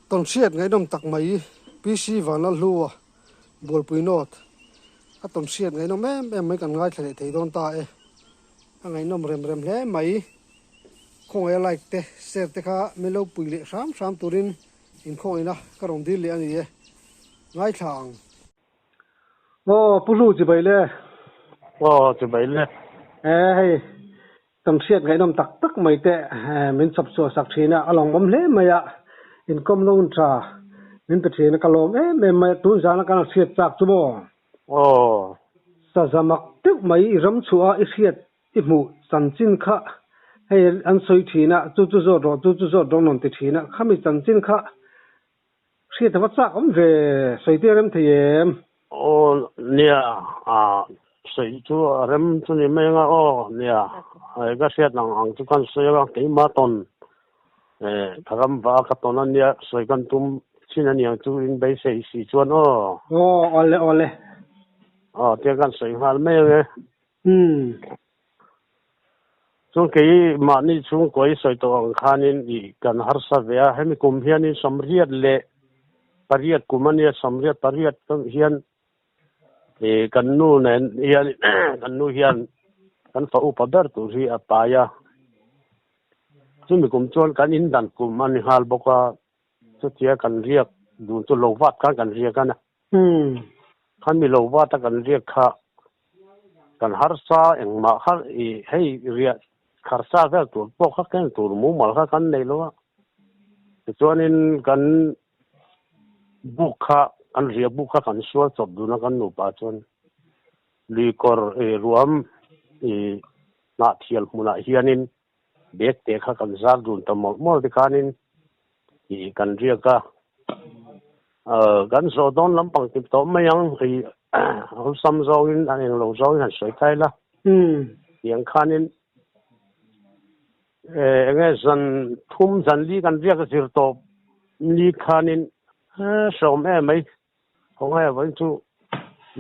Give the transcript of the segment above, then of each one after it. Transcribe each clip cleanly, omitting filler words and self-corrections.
Tawnhriat ngaihnawm tak mai PC Vanlalhlua Bualpui North a tawnhriat ngaihnawm em em mai kan ngaithla leh thei dawn ta e. A ngaihnawm rem rem hle mai. Khawngaih a like te share te kha min lo pui leh hram hram turin inkhawngihna ka rawn dil leh a ni e. Ngaithla ang. Aw Pu Hlu chibai le. Aw chibai le. E hei Kan hriat ngaihnawm tak tak mai te min chawp chhuah sak thin a, a lawmawm hle mai a, inkawm lo un tha min pe thin a, ka lawm em em mai a, tun zana kan han hriat chak chu maw? Aw. Saza mak deuh mai i ram chhuah a i hriat i hmuh chanchin kha hei an sawi thin a, chu chu zawt rawh chu chu zawt rawh an rawn ti thin a, khami chanchin kha Hriat a va chak awm ve, sawi te a rem thei em? Aw nia, sawi chu a rem chu ni mai anga aw nia, ka hriat ang ang chu khan sawi anga keimah tawn ka ram va ka tawn a nia sawi kan tum thin a niang chu in beisei si chuan aw. Aw awle awle. Aw tiang khan sawi nghal mai ang e. Umm. Chuan kei mahni chhungkaw i sawi tawh ang khanin i kan harsa ve a, hemi kum hianin sawmriat leh pariat kum a nia, sawmriat pariat hian i kan nu nen hian kan nu hian kan fa upa ber tur hi a pai a, chumi kum chuan kan indan kum a ni nghal bawk a, chutia kan riak dun chu lo vat khan kan riak a na. Khan mi lo vat a kan riak kha kan harsa engmah kha i hei riah kharsa vel tur pawh kha keng tur mumal kha kan nei lo a. Tichuanin kan buk kha kan riah buk kha kan sual chawp dun a kan nupa chuan luikawr i ruam i hnahthial hmunah hianin bag te kha kan zar dun ta mawlh mawlh tikhanin ih kan riak a, kan zawh dawn lampang tip tawh mai ang ih awlsam zawngin a englo zawngin han sawi thai la tiang khanin eng nge zan thum zan li kan riak zir tawp ni khanin hreawm em mai khawngaih vawiin chu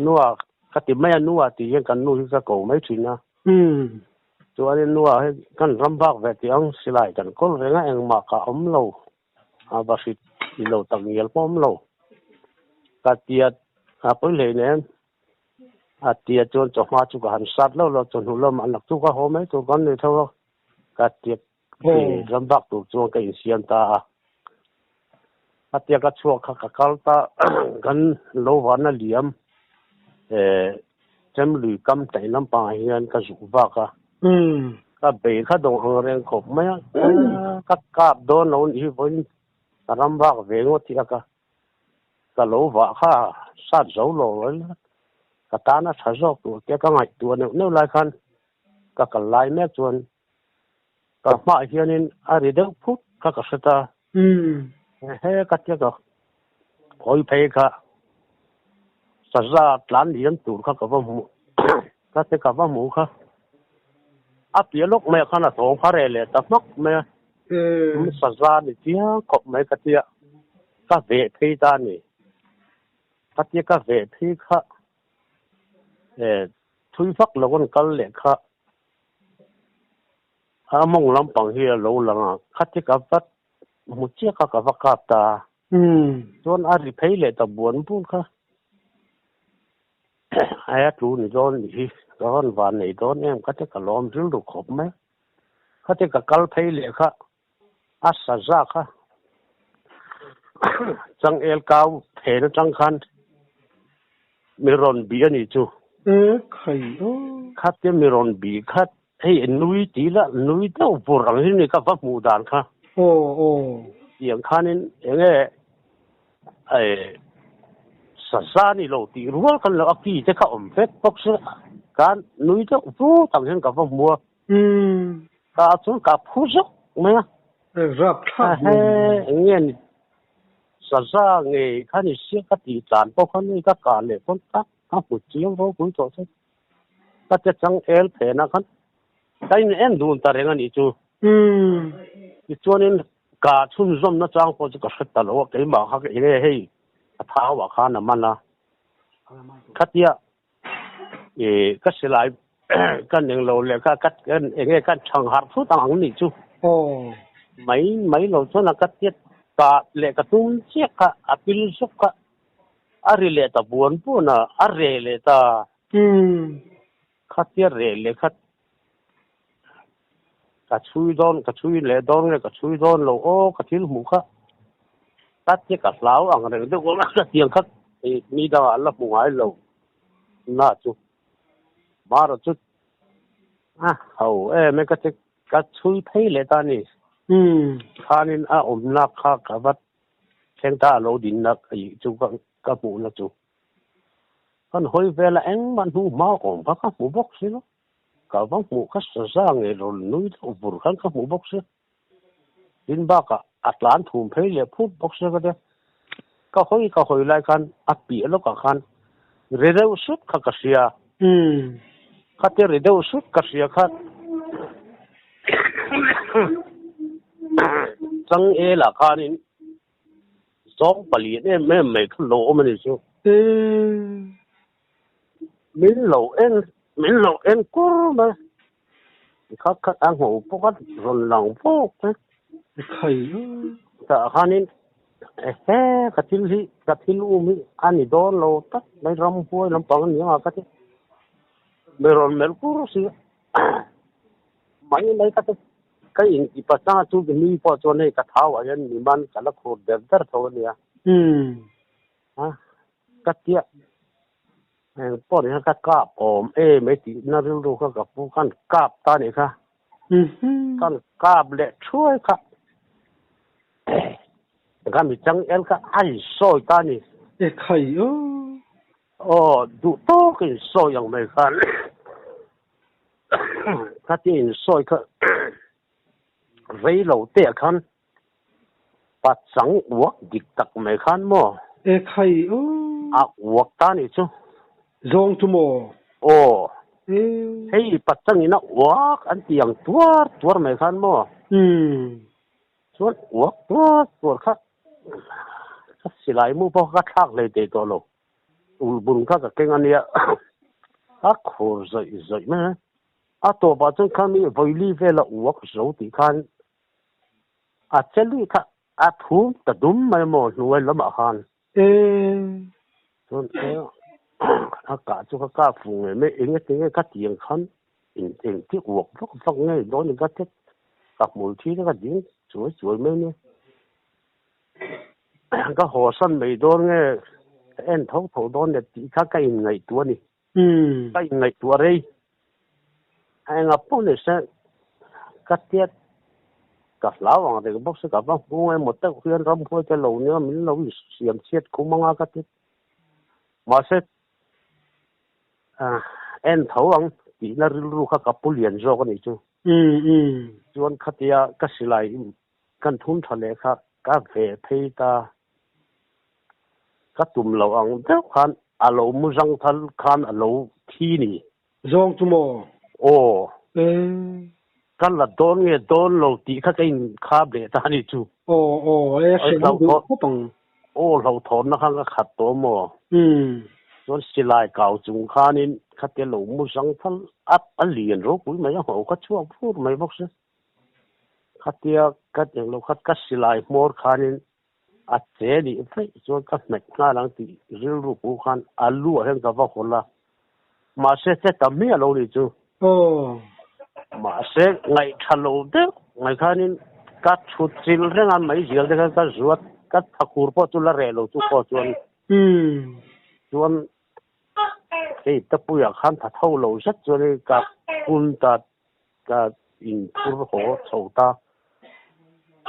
nua ka ti mai a nua tih hian kan nu hi ka ko mai thin a chuanin nua hi kan ram bak ve tih ang silai kan kawl reng a engmah ka awm lo a va hrit i lo tak ngial pawh awm lo ka tia a pawi hlei nen a tia chuan chawhma chu ka han sat lo lo chawhnu lamah an lak chu ka haw mai tur kan ni tho a ka tia ram bak tur chuan ka insiam ta a. A tia ka chhuak kha ka kal ta kan lo van a liam chem lui kam taih lampangah hian ka zuk vak a. Ka bei kha dawng ang reng khawp mai a, ka kap dawn lo nih hi vawiin ka ram vak ve ngawt hi a ka ka lo vah kha sat zo lo ka tan a tha zawk tur tia ka ngaihtuah neuh neuh lai khan ka kal lai mek chuan Ka hmaah hianin a ri deuh phut kha ka hre ta. He ka tia ka hawi phei kha saza tlan liam tur kha ka va hmu ka tia ka va hmu kha a piah lawk mai ah khan a thawng kha reh leh ta hmak mai a. Saza ni chiang khawp mai ka tia ka veh phei ta a ni. Ka tia ka veh phei kha thui vak lo an kal leh kha A mawng lampang hi a lo lang a, khati ka va hmu chiah kha ka va kap ta a. Chuan a ri phei leh ta buan bur kha. Aia tlu ni dawn nih hi, ka rawn van nei dawn em khati ka lawm rilru khawp mai. Khati ka kal phei leh kha a saza kha changel kau phen atang khan mi rawn bih a nih chu. Khai aw. Khatia mi rawn bih kha hei nui tih la nui deuh vur ang hi ni ka va hmuh dan kha. Aw aw. Tiang khanin eng nge saza ni lo tih rual khan lo a ki te kha awm vek bawk se khan nui deuh vur ang hian ka va hmu a. Ka chuan ka phu zawk mai a. Rap thlak he eng nge ni saza ngei kha ni sia ka tih tlan pawh kha ni ka kah leh pawn tak ka hmu chiang ropui tawh che ka che chang el phen ah khan ka in en dun ta reng a nih chu. Tichuanin ka chhunzawm na chang pawh chu ka hre ta lo a keimah kha eng nge hei a thau ah khan a man a khatia Ih ka silai ka ning lo leh ka ka eng nge ka thang harh thut ang ang nih chu. Aw. Mai mai lo chuan a ka tiat. Kah leh ka tum chiah kha a pil zuk kha a ri leh ta buan buan a, a reh leh ta. Khatia reh leh kha ka chhui dawn, ka chhui leh dawn nge ka chhui dawn lo aw ka thil hmuh kha khatia ka hlau ang reng deuh a ka tiang kha ni dangah an la hmu ngai lo na chu mara chu a ho em e ka ti Ka chhui phei leh ta ni. Khanin a awmna kha ka va thleng ta a lo dinna ih chu ka hmuhna chu. Kan hawi vela engmah hnu hma awm kha ka hmu bawk si lo. Ka va hmuh kha saza nge rawn nui deuh vur khan ka hmu bawk si. Tin bakah a tlan thum phei leh phut bawk si ka tia. Ka hawi ka hawi lai khan a piah lawkah khan ri deuh sut kha ka hria. Khatia ri deuh sut ka hria kha chang elah khanin zawng palian em em mai kha lo awm a ni chu. Min lo en min lo en kur mai. Kha kha a ngho pawh kha rawn lang vawk mai. Tah khanin ehe ka thil hi ka thil um hi a ni dawn lo tak mai ramhuai lampang a ni ang a ka ti. Mi rawn melh kur si a mai mai ka ti. Ka inti pachang a chu mi pawh chuan hei ka thau ah hian mi man ka la khur der der tho a nia. A ka tia. Eng pawh ni kha ka kap awm em e tih na rilru kha ka pu khan kap ta nih kha. Khan kap leh thuai kha kha mi chang el kha a in sawi ta ni. E khai aw. Aw duh tawk in sawi ang mai khan khatia in sawi kha rei lo te ah khan Pachang uak dik tak mai khan maw? E khai aw. A uak ta nih chu. Zawng chu maw? Aw. E. Hei pachang in a uak an ti ang tuar tuar mai khan maw? Umm. Chuan uak tuar tuar kha ka silai mu pawh kha ka thlak hlei thei tawh lo. Ulbun kha ka keng a nia. A khur zawih zawih mai a. A tawpah chuan khami vawili vela uak zo tih khan A cheli kha a thum ta dum mai maw hnuai lamah khan. Chuan a kah chu ka kah fuh ngei mai eng ati nge ka tiang khan eng ti uak vak vak ngei dawn in ka tet ka hmul thi te ka ding chuai chuai mai nia. Ka haw san mai dawn nge ka en tho tho dawn le tih kha ka inngaihtuah a ni. Ka inngaihtuah rei. A enga pawh ni se ka tiat ka hlau ang reng bawk se ka va hmu emaw deuh hian ramhuai te lo nia min lo insiam chhiat khum anga ka ti. Mahse en tho ang tihna rilru kha ka pu lian zawk a nih chu. Chuan khatia ka silai kan thum tha leh kha ka ve phei ta. Ka tum lo ang deuh khan a lo mu zang thal khan a lo thi ni. Zawng chu maw? Aw. E. Ka la dawn nge dawn lo tih kha ka in khap leh ta ni chu. Aw aw e hre lo duh khawp ang. Aw hlauhthawnna khan ka khat tawh maw? Umm. Chuan silai kau chung khanin khatia lo mu zang thal a a lian ropui mai a ngho kha chhuak vur mai bawk si. Khatia ka englo kha ka silai hmawr khanin A che nih vaih chuan ka hmet nghal ang tih rilru pu khan a lu ah hian ka va hawl a, mahse che ta miah lo nih chu. Aw. Mahse ngaihtha lo deuh mai khanin ka chhut chilh reng a, mai zial te khan ka zuat, ka thakur pawh chu la reh lo chu pawh chuan. Umm. Chuan hei tapuiah khan tha tho lo zet chuanin ka kun ta Ka inphur haw chho ta.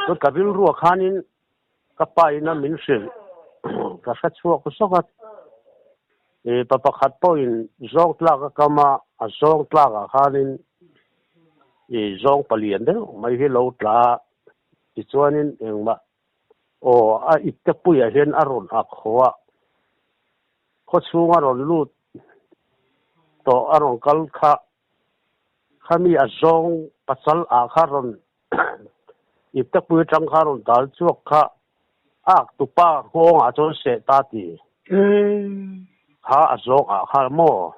Chuan ka rilruah khanin ka pa ina min hrilh ka hre chhuak zawk a. I pa pakhat pawhin zawng tlak a kam a, a zawng tlakah khanin i zawng palian deuh mai hi lo tla a. Tichuanin engmah aw a ipte puiah hian a rawn ak haw a. Khawchhung a rawn lut tawh a rawn kal kha Khami a zawng pasal ah kha rawn iptepui atang kha rawn dal chhuak kha a ak tupa nghawng ah chuan seh ta ti kha a zawng ah kha maw?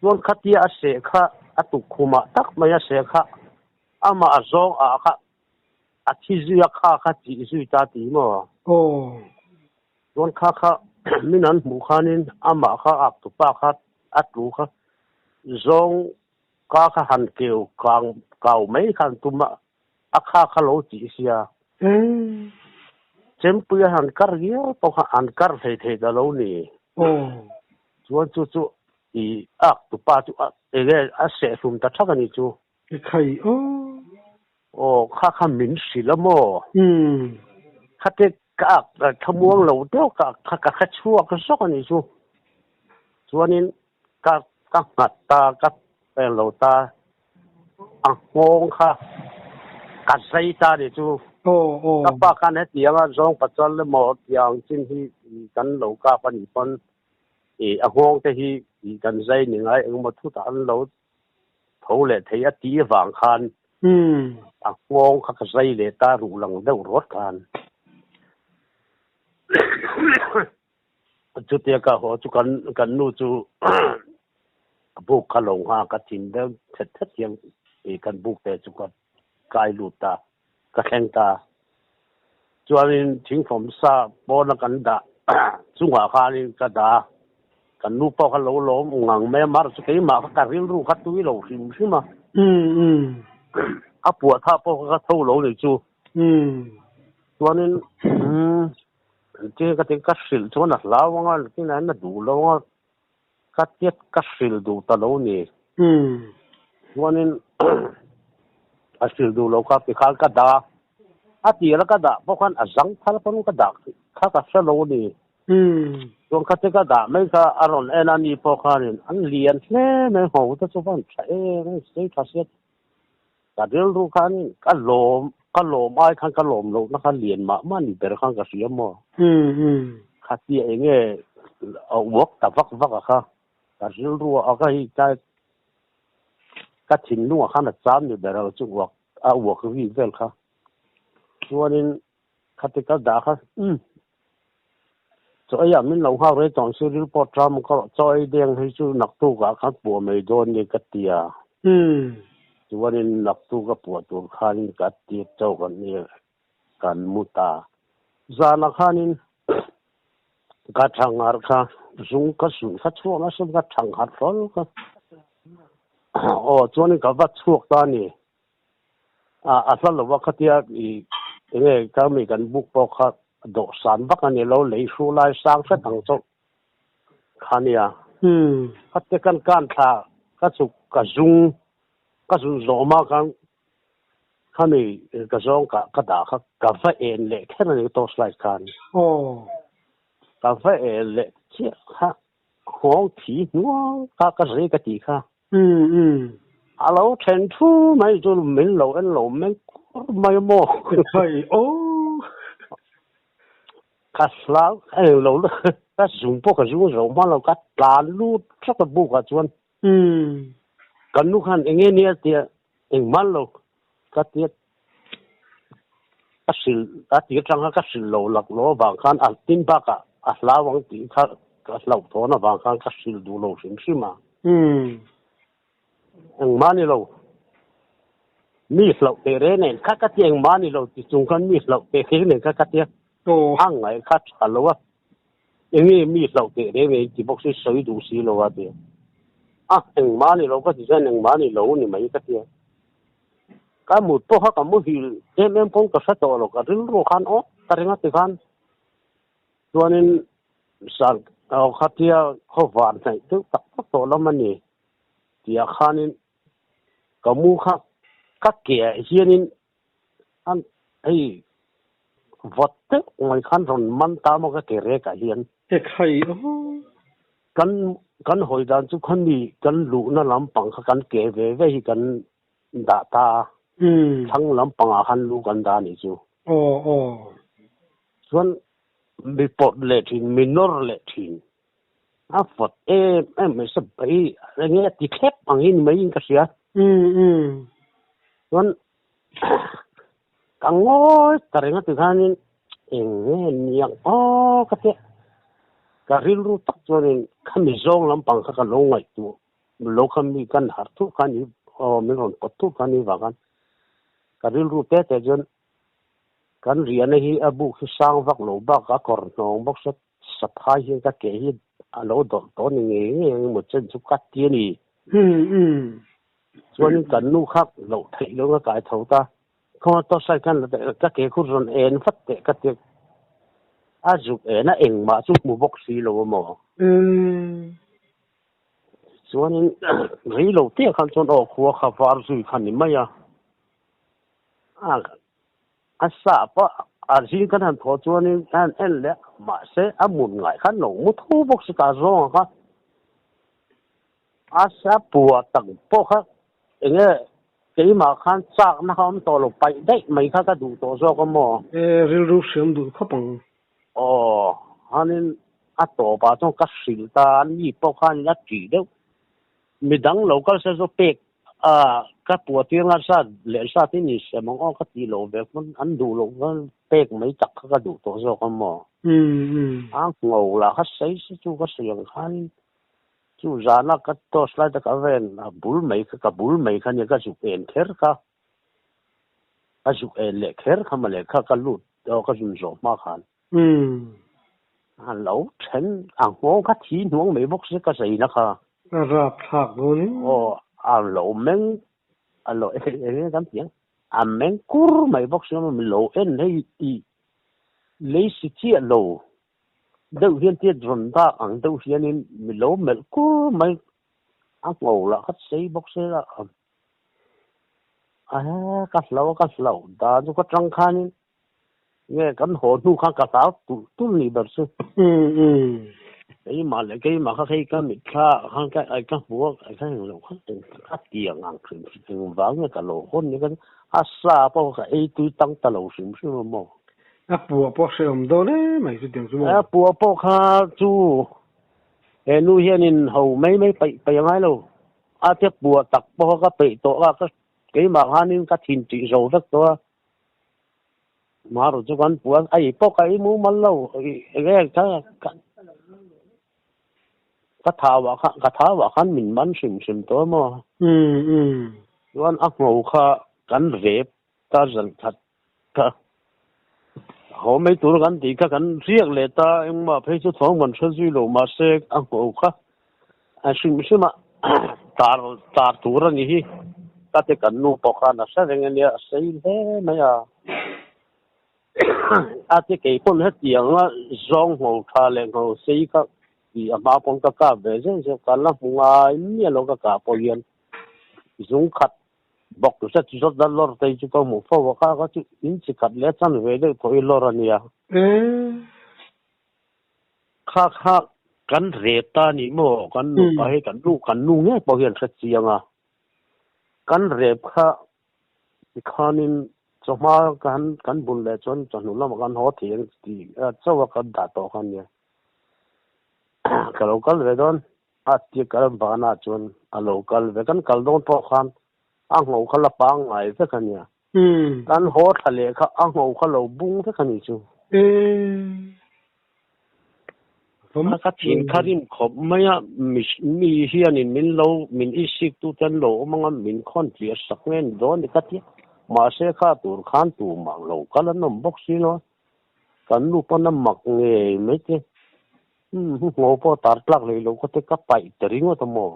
Chuan khatia a seh kha a tukkhum ah tak mai a seh kha amah a zawng ah kha. A thi zui a kha kha tih zui ta ti maw? Aw. Chuan kha kha min an hmuh khanin amah kha ak tupa kha a tlu kha zawng ka kha han keu kang kau mai kha an tum a, a kha kha lo tih sia. Chempui a han kar viau pawh kha an kar hlei thei ta lo ni. Aw. Chuan chu chu i ak tupa chu a enge a sehhlum ta thak a ni chu. I khai aw. Aw, kha kha min hrilh a maw? Umm. Khate ka ak thlamuang lo deuh ka kha ka hre chhuak zawk a nih chu. Chuanin ka ka nghat ta, ka peng lo ta, a nghawng kha ka zai ta a nih chu. Aw, aw. Ka pa khan hetianga zawng pachal emaw tiang chin hi kan lo kap a nih pawn i a nghawng te hi kan zai ni ngai engemaw thutah an lo Tho leh thei a tih avang khan a nghawng kha ka zai leh ta ruh lang deuh rawt khan. Chutia ka haw chu kan kan nu chu buk kha lo nghak a thin deuh thet thet hian kan buk te chu ka kai lut ta, ka thleng ta. Chuanin thingfawm sa pawna kan dah chungah khanin ka dah a, kan nu pawh kha lo lawm ngang mai a, mar chu keimah kha ka rilru kha tui lo hrim hrim a. A puah thah pawh kha ka tho lo ni chu. Chuanin engtin ka ti ka hrilh chuan a hlau ang a, engtin a duh lo ang a, Ka tiat ka hrilh duh ta lo ni. Chuanin a hrilh duh lo kha tikhan ka dah a, a tir a ka dah pawh khan a zang thar pawn ka dah kha ka hre lo ni. Chuan kha te ka dah mai kha a rawn en a ni pawh khanin an lian hle mai ho te chu van tha em em sei tha sia. Ka rilru khan ka lawm ka lawm ai khan ka lawm lohna kha lian mah mah ni ber khan ka hria maw. Khatia eng nge a uak ta vak vak a kha ka rilru a ka hi ka ka thinlung ah khan a cham ni ber a chu uak a uak ri vel kha. Chuanin Khati ka dah kha umm chaw ei ah min lo nghak rei tawh ang si ril pawh ṭam ka rawh chaw ei deng hi chu naktuk ah khan puah mai dawn ni ka ti a. Chuanin naktuk a puah tur khanin ka tir chauh a ni kan mu ta. Zanah khanin ka thangharh kha zung ka zun kha chhuak nasa ka thangharh hlawl kha aw chuanin ka va chhuak ta a ni. A hla lo a khatia i enge ka mi kan buk pawh kha dawhsan vak a ni lo lei hru lai sang hret ang chauh kha nia. Khatia kan kan thla ka chuk ka zung ka zun zawm a khan khami ka zawng ka ka dah kha ka va en leh kher a ni torch light khan. Ka va en leh chiah kha nghawng thi hnuang kha ka zai ka tih kha. A lo then thu mai chu min lo en lo meng kur mai maw. Hei aw. Ka hlau eng lo ka zung pawh ka zung zo hma lo ka tlan lut tlat a buk ah chuan. Kan nu khan eng nge nia tia engmah lo ka tia ka hrilh a tir tang kha ka hrilh lo lak lo avang khan a tin bakah a hlau ang tih kha ka hlauhthawn avang khan ka hrilh duh lo hrim hrim a. Engmah ni lo mi hlauh teh reng nen kha ka tia engmah ni lo ti chung khan mi hlauh teh reng nen kha ka tia a ngaih kha tha lo a enge mi hlauh teh reng nen ti bawk si sawi duh si lo a tia a engmah ni lo ka ti chuan engmah ni lo ni mai ka tia. Ka mut pawh kha ka muhil em em pawn ka hre tawh lo, ka rilru khan aw ka ring a ti khan chuanin sar khatia khawvar hnaih deuh tak tak tawh lam a ni tih ah khanin ka mu kha ka ke ah hianin an hei vawt deuh mai khan rawn man ta maw ka ke rek ah hian. Ekhai aw. Kan kan hawi dan chu khami kan luhna lampang kha kan ke ve ve hi kan dah ta a, thlang lampangah khan lu kan dah a nih chu. Aw aw. Chuan mi pawt leh thin, mi nawr leh thin. A vawt em em mai sa bai eng nge a ti thlep ang hi ni maiin ka hria. Chuan ka ngawi ta reng a ti khanin eng nge niang aw ka tia ka rilru tak chuanin khami zawng lampang kha ka lo ngaihtuah lo kha mi kan harh thuk kha ni aw min rawn pawt thuk kha ni vang khan ka rilru te te chuan. Kan riahna hi a buk hi sang vak lo bak a kawr hnawng bawk se saphai hian ka ke hi a lo dawlh tawh ni ngei ngei ang emaw chen chu ka ti a ni. Chuanin kan nu kha loh theih lo ka kai tho ta. Khawnga tawsai khan la teh ka ke khu rawn en vat teh ka ti a zuk en a engmah chu hmu bawk si lo a maw. Chuanin rei lo te khan chuan aw khua kha var zui kha ni mai a. A sa pawh a zing kan han thawh chuanin a han en leh mahse a mun ngai khan lo mu tho bawk si ta zawng ang kha. A sa pua tak pawh kha enge keimah khan chakna kha awm tawh lo paih daih mai kha ka duh tawh zawk a maw? E rilru hriam duh khawp ang. Aw, hanin a tawpah chuan ka hrilh ta a, mi pawh khanin a tih deuh. Midang lo kal se chu pek a ka puah tir nga zat leh zat in in sem ang aw ka tih loh ve pawn an duh loh khan pek mai tak kha ka duh tawh zawk a maw. A ngo lah kha sei se chu ka sawi ang khan chu zana ka torch light a ka ven a bul mai kha ka bul mai kha nia ka zuk en kher kha ka zuk en leh kher kha mawle kha ka lut aw ka zun zawh hma khan. A lo then a nghawng kha thi hnuang mai bawk se ka zaina kha. A rap thlak dawn in. Aw a lo meng a lo eng nge kan tih ang a meng kur mai bawk se mi lo en hei i lei si chiah lo deuh hian tia rawn dak ang deuh hianin mi lo melh kur mai a ngho lah kha sei bawk se a a ka hlau a ka hlauh dan chu ka tang khanin Nge kan haw hnu khan ka hlau tulh tulh nih ber chu. Keimah leh keimah kha hei ka mitthla ah khan ka ai ka hmu a ka heng lo kha ka tiang ang hrim hrim engvang nge ka lo hawn ni ka a sa pawh ka ei tui tang ta lo hrim hrim a maw. A puah pawh hrehawm dawn em mai chutiang chu maw. A puah pawh kha chu he nu hianin ho mai mai paih paih a ngai lo. A te puah tak pawh kha ka peih tawh a ka keimah khanin ka thin tih zo vek tawh a. Maru chu kan puan ai pawh ka ei mumal lo enge ka ka thau ah khan ka thau ah khan min man hrim hrim tawh emaw chuan a ngho kha kan rep ta zan khat kha haw mai tur kan tih kha kan riak leh ta engmah phei chu thawng kan hre zui lo mahse a ngho kha a hrim hrim a tar tar tur a ni hi ka te kan nu pawh khan a hre reng a nia a sei hle mai a a te kei pawn hetiang a zawng ngho tha leh ngho sei kha tih a hma pawn ka kap ve zeuh zeuh ka la hmu ngai miah lo ka kah pawh hian zung khat bawk zet zawt a lawr te chu ka hmuh fo a kha kha chu in chi khat leh chan ve deuh tawh i lawr a nia. Kha kha kan rep ta a ni maw? Kan nupa hi kan nu kan nu ngei pawh hian hre chiang a. Kan rep kha tikhanin chawhma kan kan bun leh chuan chawhnu lamah kan haw thei ang tih chauh a kan dah tawh kha nia. Ka lo kal ve dawn a tia kal vanah chuan a lo kal ve. Kan kal dawn pawh khan a ngho kha la pangngai vek a nia. Kan haw thla leh kha a ngho kha lo bung vek a ni chu. A ka thin kha rim khawp mai a, mi hianin min lo min isik tu te an lo awm ang a, min khawn tliah sak nge ni dawn ni ka ti a. Mahse kha tur khan tumah lo kal an awm bawk si lo a, kan nu pawn a mak ngei mai te. Ngho pawh tar tlak leh lo kha te ka paih ta ringawt a maw?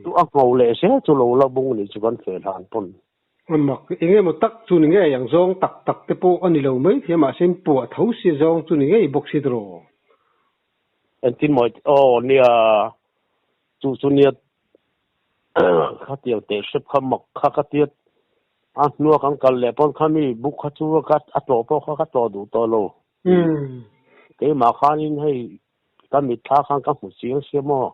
Chu a ngho leh zel chu lo la bung nih chu kan feh hlan pawn. A mak eng emaw tak chu ni ngei ang zawng tak tak te pawh a ni lo mai thei a mahse in puah tho si zawng chu ni ngei bawk si tiraw? Engtin maw aw nia chu chu nia khatiang teh hrep kha mak kha ka tia a hnua kan kal leh pawn khami buk kha chu a tlawh pawh kha ka tlawh duh tawh lo. Keimah khanin hei ka mitthla khan ka hmu chiang sia maw?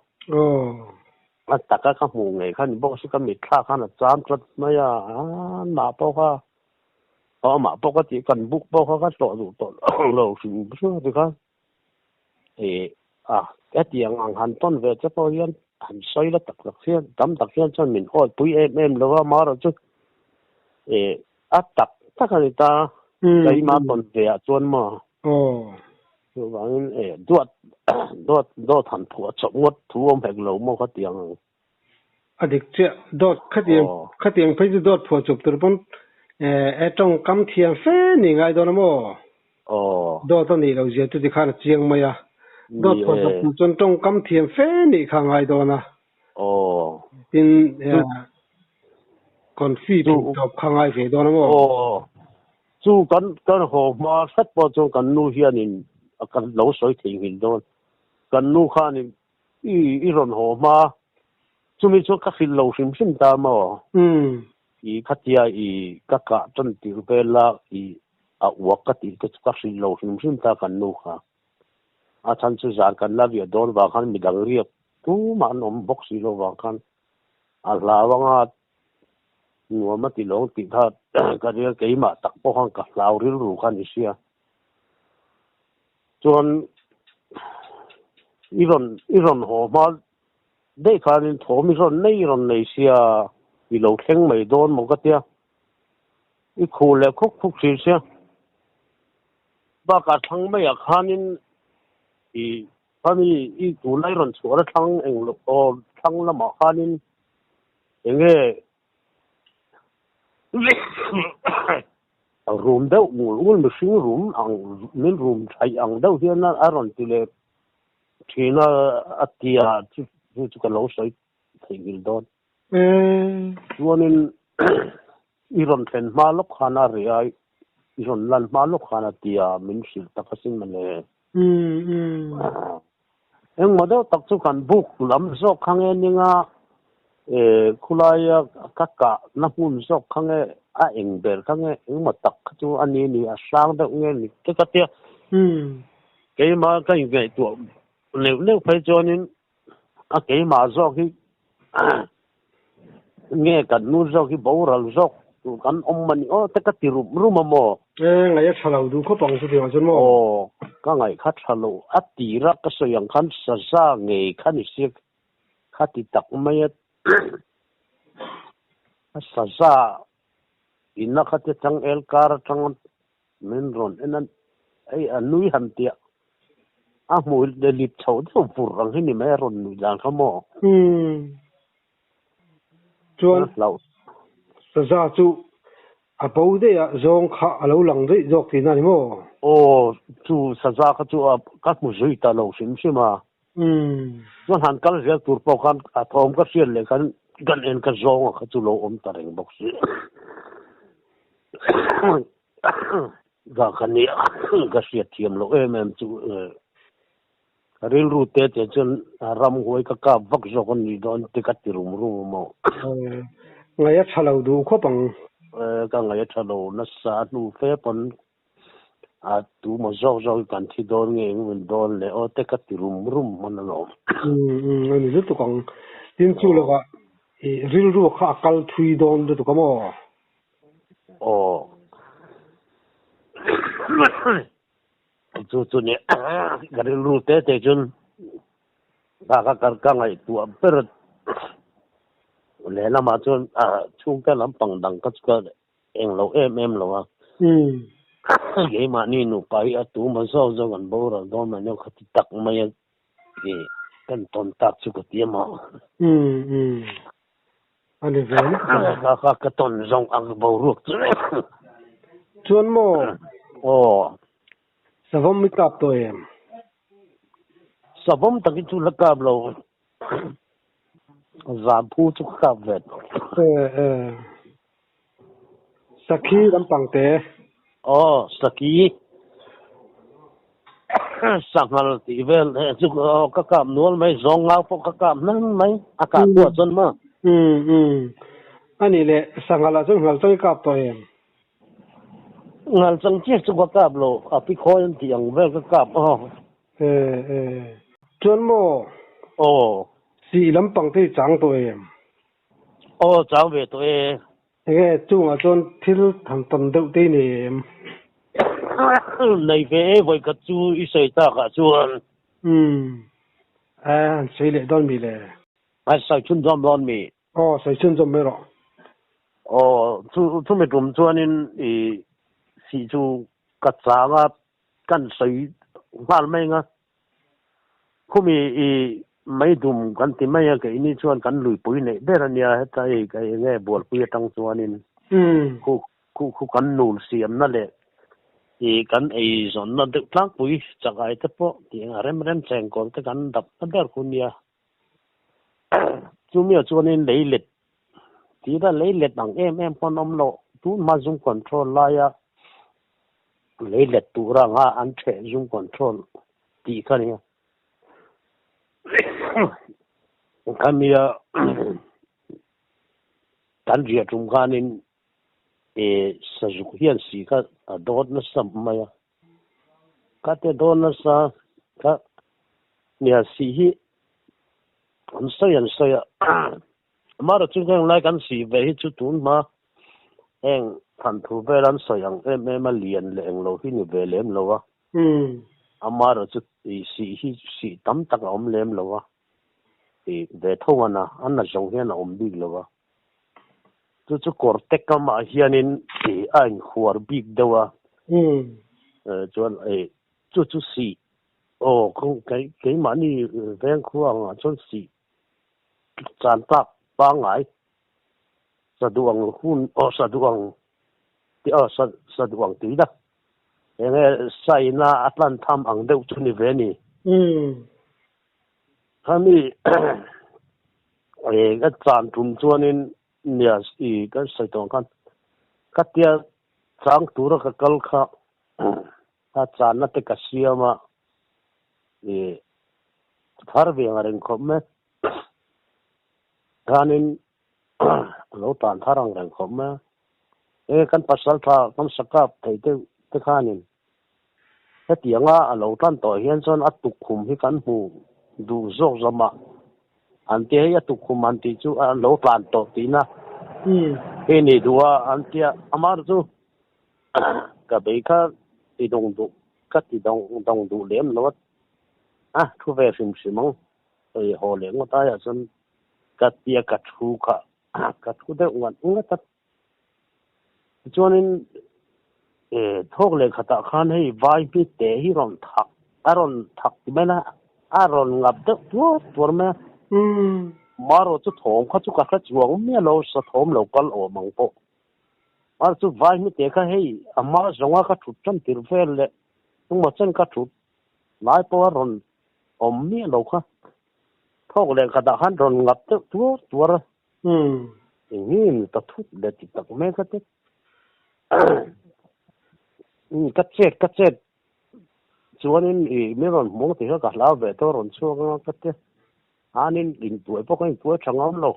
A taka ka hmuh ngei kha ni bawk si ka mitthla khan a cham tlat mai a, amah pawh kha amah pawh ka tih kan buk pawh kha ka tlawh duh tawh lo hrim hrim a ti khan a hetiang ang han tawn ve che pawh hian han sawi la tak tak hian tam tak hian chuan min awipui em em lo a, amaherawhchu chu A tak tak a ni ta. Keimah tawn ve ah chuan maw? Chuvangin e duat dawt dawt han phuah chawp ngawt thu awm hek lo maw khatiang ang. A dik chiah. Dawt khatiang khatiang phei chu dawt phuah chawp tur pawn E tawngkam thiam fe ni ngai dawn a maw? Aw. Dawt a nih loh zia chu tikhan a chiang mai a. Dawt Ni pawh e. zawk tur chuan tawngkam thiam fe nih kha a ngai dawn a. Aw. Tin, Chu confi chu thei tawp kha a ngai ve dawn a maw? Aw. Chu kan kan haw hma hret pawh chuan kan nu hianin kan lo sawi theihnghilh dawn. Kan nu khanin I i rawn haw hma. Chumi chu ka hrilh lo hrim hrim ta maw? I khatia i ka kah tan tir vel a, i a uak ka tih te chu ka hrilh lo hrim hrim ta kan nu kha. A chhan chu zan kan la viah dawn vang khan midang riak tumah an awm bawk si lo vang khan a hlau anga nuam a ti lo tih kha ka ria keimah tak pawh khan ka hlau rilru kha ni sia. Chuan i rawn i rawn haw hma daih khanin thawm i rawn nei rawn nei sia i lo thleng mai dawn maw ka tia. I khuh leh khuk khuk thin sia. Bakah thlang maiah khanin i khami i tunlai rawn chhuah na thlang eng lo aw thlang lamah khanin eng nge Rum deuh ngul ngul mihring rum ang min rum thaih ang deuh hian a rawn ti leh thin a, a ti a chu chu ka lo sawi theihnghilh dawn. Chuanin i rawn thlen hma lawk khan a reh a, i rawn lan hma lawk khan a ti a, min hrilh tak asin mawle. Engmaw deuh tak chu kan buk lam zawk kha nge ninga khulaia ka kah na hmun zawk kha nge a eng ber kha nge engmaw tak kha chu a ni ni a hrang deuh nge ni te ka tia. Keimah ka inngaihtuah neuh neuh phei chuanin a keimah zawk hi nge kan nu zawk hi boral zawk tur kan awm a ni aw te ka ti rum rum a maw? E, ngaih a tha lo duh khawp ang chutiang chuan maw? Aw, ka ngaih kha tha lo. A tira ka sawi ang khan saza ngei kha ni sia kha ti tak mai a. A saza inna kha te changel kar atanga min rawn en a, hei a nui han tiah a hmui lip chho deuh vur ang hi ni mai a rawn nuih dan kha maw? Umm. Chuan saza chu a bo daih a, zawng kha a lo lang daih zawk tihna a ni maw? Aw, chu saza kha chu a ka hmu zui ta lo hrim hrim a. Chuan han kal zel tur pawh khan a thawm ka hriat leh khan kan en ka zawng a kha chu lo awm ta reng bawk si. Ka ka nia ka hriat thiam loh em em chu. Rilru te te chuan ramhuai ka kap vak zawk a nih dawn ti ka ti rum rum a maw. Ngaih a tha lo duh khawp ang. Ka ngaih a tha lo nasa a hnu fe pawn a tu maw zawk zawk hi kan thi dawn nge eng min dawn le aw te ka ti rum rum hman alawm. A ni lutuk ang. Tin chu lovah i rilru kha a kal thui dawn lutuk a maw? Aw. Chu chu nia ka rilru te te chuan ka ka ka ka ngaihtuah ber lehlamah chuan a chhungte lampang dang kha chu ka eng lo em em lo a. Keimahni nupa hi a tuma zawk zawk an boral dawn mai nia kha ti tak mai a kan tawn tak chu ka ti a maw. A ni ve lutuk ang. Ka ka ka tawn zawng ang boruak chu. Chuan maw? Aw. Savawm i kap tawh em? Savawm takin chu la kap lo. Zamphu chu ka kap ve tawh. E e. Sakhi lampang te. Aw, sakhi. Sanghal tih vel eh chu ka kap nual mai, zawng ngau pawh ka kap hnan mai, a kah kuah chuan maw? Umm umm. A nih leh, sanghal ah chuan ngal chang i kap tawh em? Ngal chang chiah chu ka kap lo, a pi khawi an tih ang vel ka kap aw. E e. Chuan maw? Aw. Sih lampang te i chang tawh em? Aw, chang ve tawh e. Enge chungah chuan thil tham tam deuh te i nei em? Nei ve e, vawikhat chu i sawi takah chuan. Umm, a han sawi leh dawn mi le? A sawi chhunzawm dawn mi? Aw, sawi chhunzawm mai rawh. Aw, chu chumi tum chuanin i sih chu ka chang a, kan sawi nghal mai ang a. Khumi i mei dum kan ti mai a, keini chuan kan luipui neih ber a nia, heta hei ka eng nge bualpui atang chuanin khu Khu khu kan nul siamna leh ih kan eizawnna deuh tlangpui chakai te pawh tih ang a rem rem chengkawl te kan dap na ber khu nia. Chumi ah chuanin lei let tih a lei let ang em em pawn awm loh tun hma zum control laia lei let tur anga an theh zum control tih kha nia. Khami a kan riah tum khanin eh sazuk hian si kha a dawt nasa mai a. Ka te dawn nasa ka nia si hi an sawi an sawi a. Amaherawh chu heng lai kan si ve hi chu tun hma heng thanthu vel an sawi ang em em a lian leh englo hi ni ve lem lo a. Amaherawh chu sih hi sih tam tak a awm lem lo a. Ih ve tho an a, a na zawng hian a awm bik lo a. Chu chu kawr te kamah hianin ih a inhuar bik deuh a. Chuan ih chu chu sih aw keimahni vengkhua angah chuan sih chan tak pangngai sa duh ang hun aw sa duh ang tih aw sa sa duh ang tih ila eng nge saina a tlan tham ang deuh chu ni ve ni. Khami eh ka chan tum chuanin nia i ka sawi tawh ang khan khatia chang tura ka kal kha a channa te ka siam a ih thar ve ang reng khawp mai khanin a lo tan thar ang reng khawp mai a e kan pasal tha kan sakap thei deuh te khanin hetianga a lo tan tawh hian chuan a tukkhum hi kan hmu duh zawk zawmah an tia hei a tukkhum an tih chu a lo tlan tawh tihna hi ni duh a an tia amah chu Ka bei kha ti dawng duh ka ti dawng dawng duh lem lo a, a thu ve hrim hrim ang sawi haw leh ngawt aiah chuan ka tia ka thu kha ka thu deuh ngat ngat a. Tichuanin thawk leh khatah khan hei vai hmi te hi rawn thak a rawn thak ti mai la a rawn ngap deuh tuar tuar mai a. Marawh chu thawm kha chu ka hre chuang miah lo sa thawm lo kal awm ang pawh. Mar chu vai hmite kha hei a hma zawnga ka thut tan tir vel leh hnungah chen ka thut lai pawh a rawn awm miah lo kha. Thawk leh khatah khan rawn ngap deuh tuar tuar a. Eng nge ni ta thut leh ti tak mai kha te. Ka chet ka chet chuanin i min rawn hmuang tih kha ka hlau ve tawh a rawn chhuak anga ka ti. Anin intuai pawh ka intuai tha ngam lo.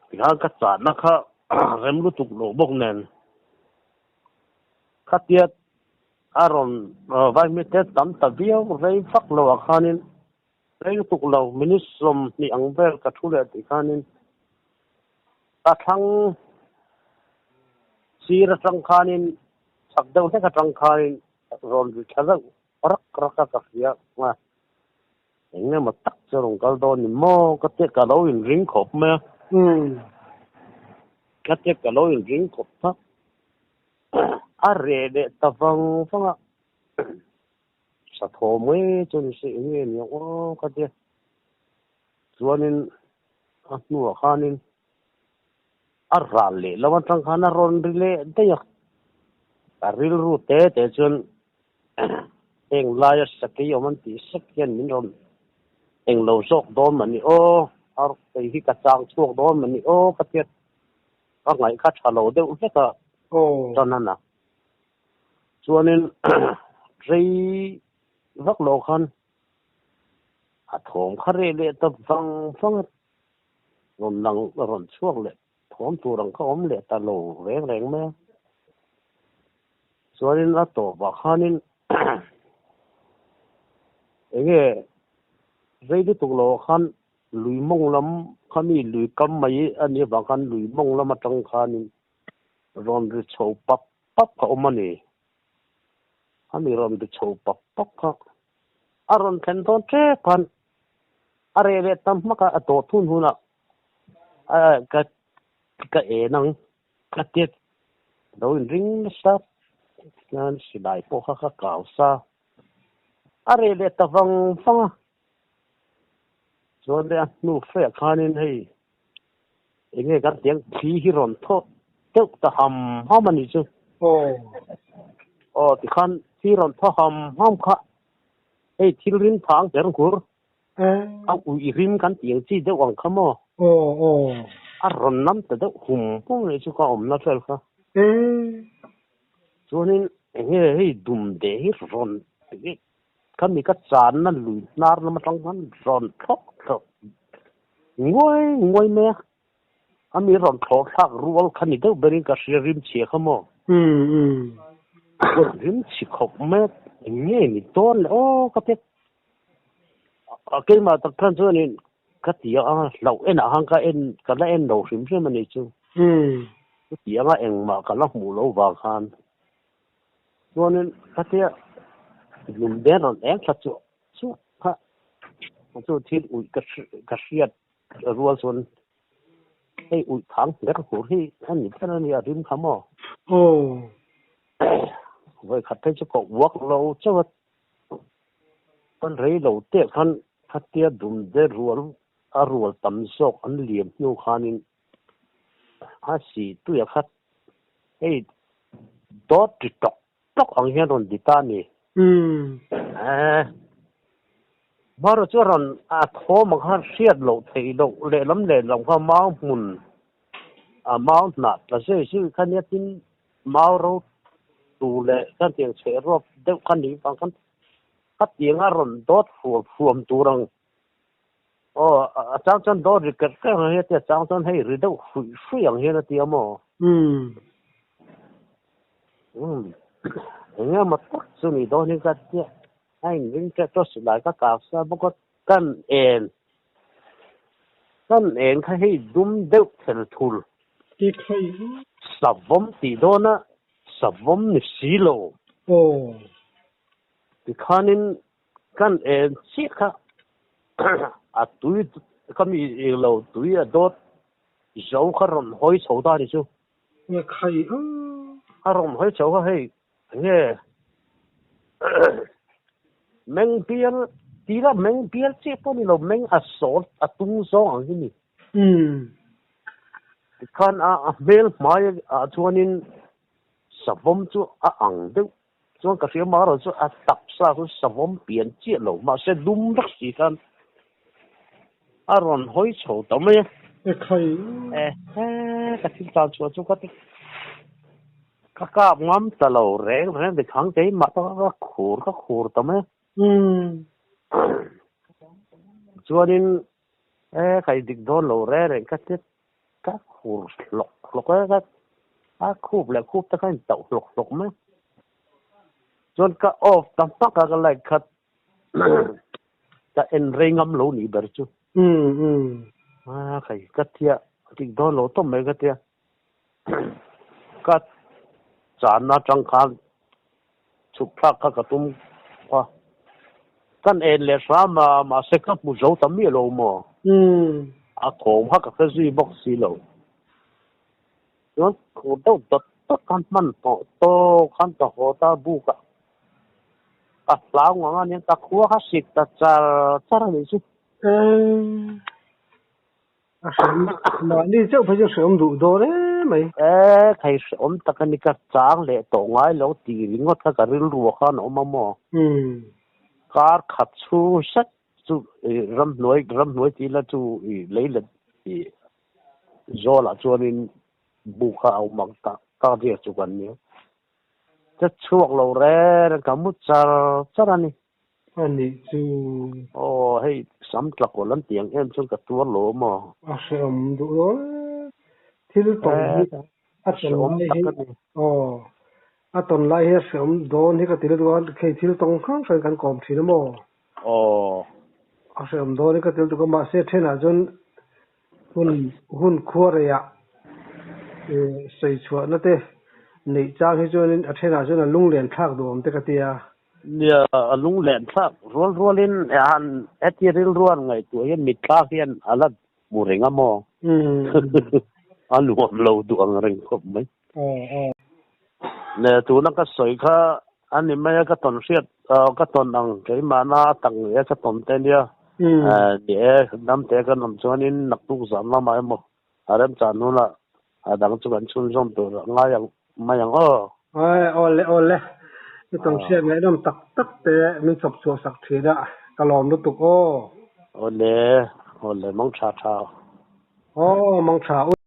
Tikhan ka chahna kha rem lutuk lo bawk nen khatia a rawn vaimit te tam ta viau rei vak lo ah khanin rei lutuk lo minute 20 ang vel ka thu leh tih khanin ka thlang sir atang khanin chak deuh hlek atang khanin rawn ri thla deuh rak rak a ka hria a. Eng emaw tak chu rawn kal dawn ni maw? Ka tia ka lo inring khawp mai a. Ka tia ka lo inring khawp a. A reh leh ta vang vang a. Sa thaw mai chu ni se eng nge ni ang aw ka tia. Chuanin a hnuah khanin a ral leh lo atang khan a rawn ri leh daih a. Ka rilru te te chuan Heng laia sakei awm an tih sek hian min rawn eng lo zawk dawn mah ni aw, ar kei hi ka chang chhuak dawn mah ni aw ka tiat ka ngaih kha tha lo deuh hlek a tan a na. Chuanin rei vak lo khan a thawm kha reh leh ta vang vang a, rawn lang rawn chhuak leh thawm tur ang kha awm leh ta lo reng reng mai a. Chuanin a tawpah khanin enge rei lutuk loh khan lui mawng lam kha mi lui kam mai a nih avang khan lui mawng lam atang khanin rawn ri chho pap pap kha awm a ni. Khami rawn ri chho pap pap kha a rawn thlen dawn tep khan a reh leh tam hmak a, a tawh thun hunah ka ka en ang. Ka tet lo inring nasa hian silai pawh kha ka kau sa a reh leh ta vang vang a, chuan leh a hnu feah khanin hei eng nge kan tiang thli hi rawn thawh deuh ta ham ham a nih chu. Aw. Aw tikhan thi rawn thaw ham ham kha hei thil rim thang ber nghur a ui rim kan tih ang chi deuh ang kha maw? Aw aw. A rawn nam ta deuh hum hum leh chu ka awmna vel kha. Chuanin eng nge hei dum deh hi rawn Khami ka channa lui hnar lam atang khan rawn thlawk thlawk nguai nguai mai a, a mi rawn thlawh thlak rual kha ni deuh berin ka hria rim chhia kha maw? Rim chhi khawp mai a, eng nge ni dawn le aw ka ti a, keimah tak khan chuanin ka ti a, hlauh enah khan ka en ka la en lo hrim hrim a nih chu, chuti anga engmah ka la hmuh loh vang khan. Chuanin khatia lung den rawn eng thla chu chu kha chu thil uih ka ka hriat rual chuan hei uih thang ber hur hi a ni ber a nia rim kha maw? Aw. Vawi khat phei chu ka uak lo chauh a, chuan rei lo te khan khatia dum de rual a rual tam zawk an liam hnu khanin A si tuia khat hei dawt ri tawk tawk ang hian rawn di ta a ni. Eh, hmaraw chu rawn a thawm ang kha hriat loh theih loh lehlam lehlam kha mau hmun a mau hnah tla zui zui kha nia tin mau ro tu leh kha tiang chheh ruak deuh kha ni vang khan khatiang a rawn dawt fuam fuam tur ang. Aw, a chang chuan dawt ri kerh kerh ang hian a ti a, a chang chuan hei ri deuh hruih hruih ang hian a ti a maw? Umm. Umm, eng nge maw tak chu ni dawn hi ka tia, a inring teh tawh silai ka kak sa bawk a, kan en, kan en kha hei dum deuh thel thul. Ti khai. Savawm tih dawn a, savawm ni si lo. Aw. Tikhanin Kan en chiah kha a tui ka mi lo tui a dawt zo kha rawn hawi chho ta ni chu. Nge khai a. A rawn hawi chho kha hei nge meng bial tila meng bial chiah pawh ni lo meng a sawl a tung zawng ang hi ni. Umm. Tikhan a hmel hmai ah chuanin savawm chu a ang deuh Chuan ka hria marawh chu a taksa chu savawm pian chiah lo mahse dum vek si khan a rawn hawi chho ta mai a. E khai. E he ka thil tan chhuah chu ka ti ka kap ngam ta lo reng reng ti khang keimah ta ka khur ka khur ta mai a. Chuanin e kai dik dawn lo reng reng ka ti Ka khur hlawk hlawk a, ka a khup leh khup te kha a intauh hlawk hlawk mai. Chuan ka off ta hmak a, ka light kha ka en rei ngam lo nih ber chu. A khai ka tia tik dawn lo tawp mai ka tia. Ka channa atang khan chhuk thlak kha ka tum a, kan en leh hram a, mahse ka hmu zo ta miah lo maw? A thawm kha ka hre zui bawk si lo. Chuan khur deuh dawt dawt khan hman tawh tawk khan ka haw ta buk a, ka hlau ngang a nia, ka khua kha sik ta char char a nih chu. A hreawm mahni chauh phei chu hreawm duh dawn em mai. E thei hreawm tak a ni ka chang leh tawh ngai lo tih ringawt kha ka rilru ah khan a awm a maw. Kar khat chhung zet chu i ramhnuai ramhnuai tih ila chu i lei let i zawl ah chuanin buk kha a awm ang tak tak riak chu kan nia. Che chhuak lo reng reng ka mu char char a ni. A nih chu. Aw hei sam tla kawl an tih ang em chuan ka tuar lo maw? A hrehawm duh lo e. Thil tawn hi a tawn lai hi aw a tawn lai hi a hrehawm dawn hi ka ti lutuk a, hei thil tawng hrang hrang kan kawm thin a maw? Aw. A hrehawm dawn hi ka ti lutuk a, mahse thenah chuan hun hun khua reiah sawi chhuahna te neih chang hi chuanin a thenah chuan a lunglen thlak duh awm te ka ti a. Nia, a lunglen thlak rual rualin han heti rilruan ngaihtuah hian mitthlak hian a la hmu reng a maw? A nuam lo duh ang reng khawp mai. Ne, tuna ka sawi kha a ni mai a, ka tawn hriat, ka tawn ang keimahna a tak ngei a ka tawn te nia. Ni e, damte kan awm chuanin naktuk zan lamah emaw a remchan hunah. A dang chu kan chhunzawm tur a ngai ang mai ang aw. Awi awle awle i tawnhriat ngaihnawm tak tak te min chawp chhuah sak thin a ka lawm lutuk aw. Awle awle mang tha tha. Aw mang tha u.